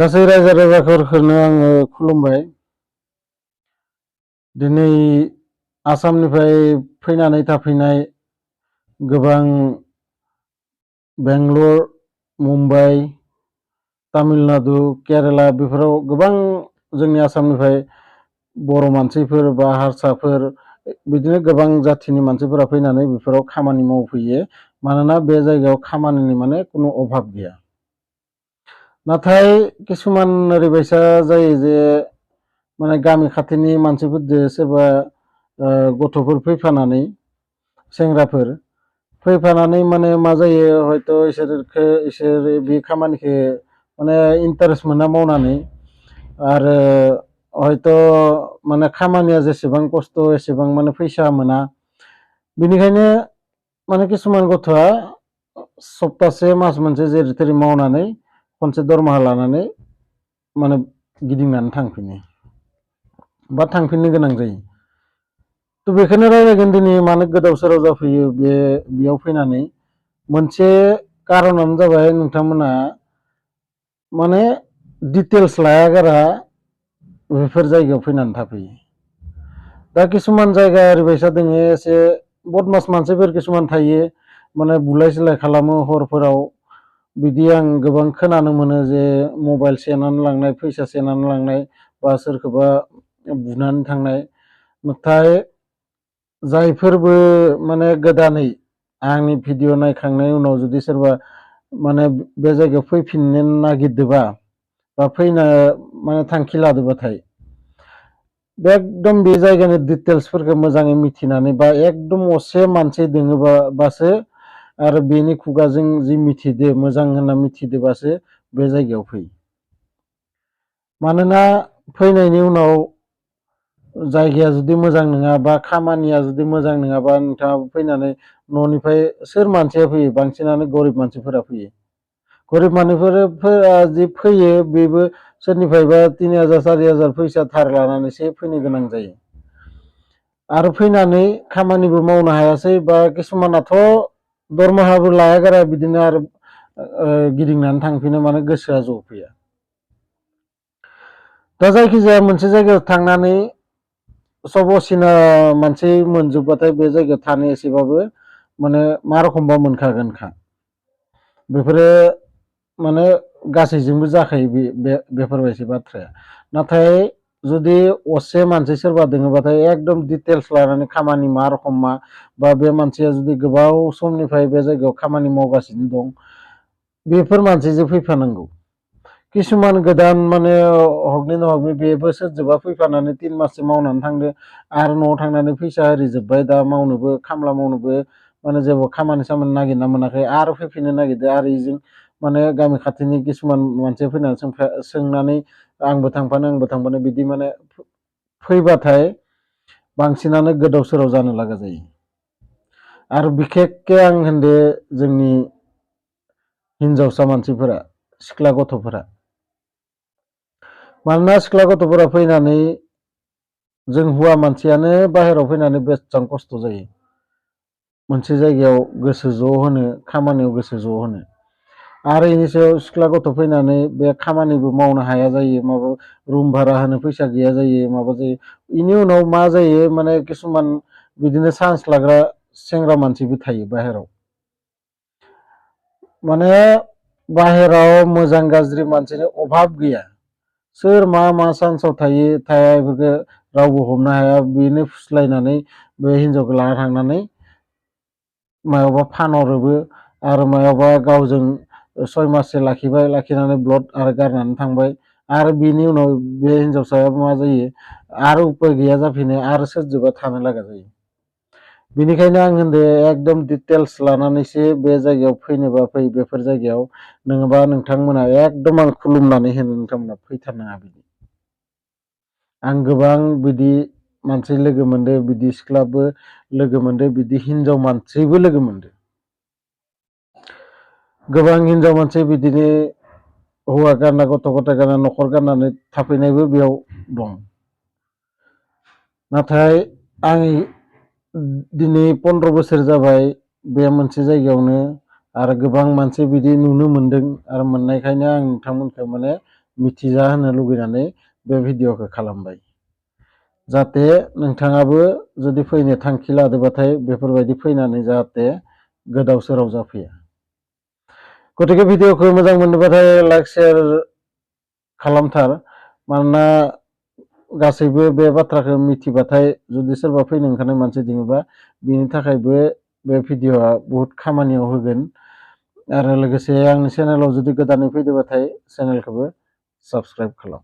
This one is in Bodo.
गासै रायजो राजाफोरखौनो आङो खुलुमबाय। दिनै आसामनिफ्राय फैनानै थाफैनाय गोबां बेंगलर, मुम्बाइ, तामिलनाडु, केरेला बेफोराव गोबां जोंनि आसामनिफ्राय बर' मानसिफोर बा हारसाफोर बिदिनो गोबां जाथिनि मानसिफोरा फैनानै बेफोराव खामानि मावफैयो। मानोना बे जायगायाव खामानिनि माने कुनु अभाब गैया। नाथाय किसुमान ओरैबायसा जायो जे माने गामि खाथिनि मानसिफोरजों सोरबा गथ'फोर फैफानानै सेंग्राफोर फैफानानै माने मा जायो हयथ' इसोर बे खामानिखौ माने इन्टारेस्ट मोना मावनानै आरो हयथ' माने खामानिया जेसेबां खस्थ' एसेबां माने फैसा मोना। बेनिखायनो माने किसुमान गथ'आ सप्तासे मास मोनसे जेरै थेरै मावनानै खनसे दरमाहा लानानै माने गिदिंनानै थांफिनो बा थांफिननो गोनां जायो। थ' बेखौनो रायज्लायगोन दिनै मानो गोदाव सोराव जाफैयो बेयाव फैनानै मोनसे कारनानो जाबाय नोंथांमोना माने डिटेल्स लायागारा बेफोर जायगायाव फैनानै थाफैयो। दा किसुमान जायगा ओरैबायसा दोङो एसे बदमास मानसिफोर किसुमान थायो माने बुलाय सुलाय खालामो हरफोराव। बिदि आं गोबां खोनानो मोनो जे मबाइल सेनानै लांनाय, फैसा सेनानै लांनाय बा सोरखौबा बुनानै थांनाय। नाथाय जायफोरबो माने गोदानै आंनि भिडिअ नायखांनायनि उनाव जुदि सोरबा माने बे जायगायाव फैफिननो नागिरदोंबा बा फैनो माने थांखि लादोंबाथाय एकदम बे जायगानि डिटेल्सफोरखौ मोजाङै मिथिनानै बा एकदम असे मानसि दोङोबासो आरो बेनि खुगाजों जि मिथिदो मोजां होनना मिथिदोबासो बे जायगायाव फै। मानोना फैनायनि उनाव जायगाया जुदि मोजां नङा बा खामानिया जुदि मोजां नङाबा नोंथाङा फैनानै न'निफ्राय सोर मानसिया फैयो? बांसिनानो गरिब मानसिफोरा फैयो। गरिब मानसिफोरा जि फैयो बेबो सोरनिफ्रायबा 3000 4000 फैसा धार लानानैसो फैनो गोनां जायो। आरो फैनानै खामानिबो मावनो हायासै बा किसुमानाथ' दरमाहाबो लायागारा बिदिनो आरो गिदिंनानै थांफिनो माने गोसोआ जफैया। दा जायखिजाया मोनसे जायगायाव थांनानै सब असिना मानसि मोनजोबबाथाय बे जायगायाव थानो एसेबाबो माने मा रखमबा मोनखागोनखा। बेफोरो माने गासैजोंबो जाखायो बेफोरबायदि बाथ्राया। नाथाय जुदि असे मानसि सोरबा दोङोबाथाय एकदम डिटेल्स लानानै खामानि मा रखम मा बा बे मानसिया जुदि गोबाव समनिफ्राय बे जायगायाव खामानि मावगासिनो दं बेफोर मानसिजों फैफानांगौ। किसुमान गोदान माने हगनि न हगनि बेबो सोरजोंबा फैफानानै 3 माससो मावनानै थांदो आरो न'आव थांनानै फैसा आरि जोब्बाय दा मावनोबो खामला मावनोबो माने जेबो खामानि सामानि नागिरना मोनाखै आरो फैफिननो नागिरदो आरो इजों माने गामि खाथिनि किसुमान मानसिया फैनानै सोंनानै आंबो थांफानो बिदि माने फैबाथाय बांसिनानो गोदाव सोराव जानो लागा जायो। आरो बिखेकके आं होनदो जोंनि हिनजावसा मानसिफोरा सिख्ला गथ'फोरा। मानोना सिख्ला गथ'फोरा फैनानै जों हौवा मानसियानो बाहेरायाव फैनानै बेसेबां खस्थ' जायो मोनसे जायगायाव गोसो ज' होनो, खामानियाव गोसो ज' होनो। आरो बेनि सायाव सिख्ला गथ' फैनानै बे खामानिबो मावनो हाया जायो, माबा रुम भारा होनो फैसा गैया जायो, माबा जायो। बेनि उनाव मा जायो माने किसुमान बिदिनो चान्स लाग्रा सेंग्रा मानसिबो थायो बाहेराव। माने बाहेराव मोजां गाज्रि मानसिनि अभाब गैया। सोर मा चान्सआव थाया बेफोरखौ रावबो हमनो हाया। बेनो फुस्लायनानै बे हिनजावखौ लाना थांनानै मायावबा फानहरोबो आरो मायावबा गावजों 6 माससो लाखिबाय, लाखिनानै ब्लड आरो गारनानै थांबाय। आरो बिनि उनाव बे हिनजावसाया मा जायो आरो उपाय गैया जाफिनो आरो सोरजोंबा थानो लागा जायो। बेनिखायनो आं होनदो एकदम डिटेल्स लानानैसो बे जायगायाव फैनोबा फै बेफोर जायगायाव। नङाबा नोंथांमोना एकदम आं खुलुमनानै होनो नोंथांमोना फैथारनाङा बिदि। आं गोबां बिदि मानसि लोगो मोनदो, बिदि सिख्लाबो लोगो मोनदो, बिदि हिनजाव मानसिबो लोगो मोनदो। गोबां हिनजाव मानसि बिदिनो हौवा गारना गथ' गथाय गारना न'खर गारनानै थाफैनायबो बेयाव दं। नाथाय आं दिनै 15 बोसोर जाबाय बे मोनसे जायगायावनो आरो गोबां मानसि बिदि नुनो मोनदों आरो मोननायखायनो आं नोंथांमोनखौ माने मिथिजा होनो लुगैनानै बे भिडिअ'खौ खालामबाय। जाहाथे नोंथाङाबो जुदि फैनो थांखि लादोंबाथाय बेफोरबायदि फैनानै जाहाथे गोदाव सोराव जाफैया। गतिके भिडिअ'खौ मोजां मोनोबाथाय लाइक शेयार खालामथार, मानोना गासैबो बे बाथ्राखौ मिथिबाथाय जुदि सोरबा फैनो ओंखारनाय मानसि दङोबा बिनि थाखायबो बे भिडिअ'आ बहुत खामानियाव होगोन। आरो लोगोसे आंनि चेनेलाव जुदि गोदानै फैदोंबाथाय चेनेलखौबो साबस्क्राइब खालाम।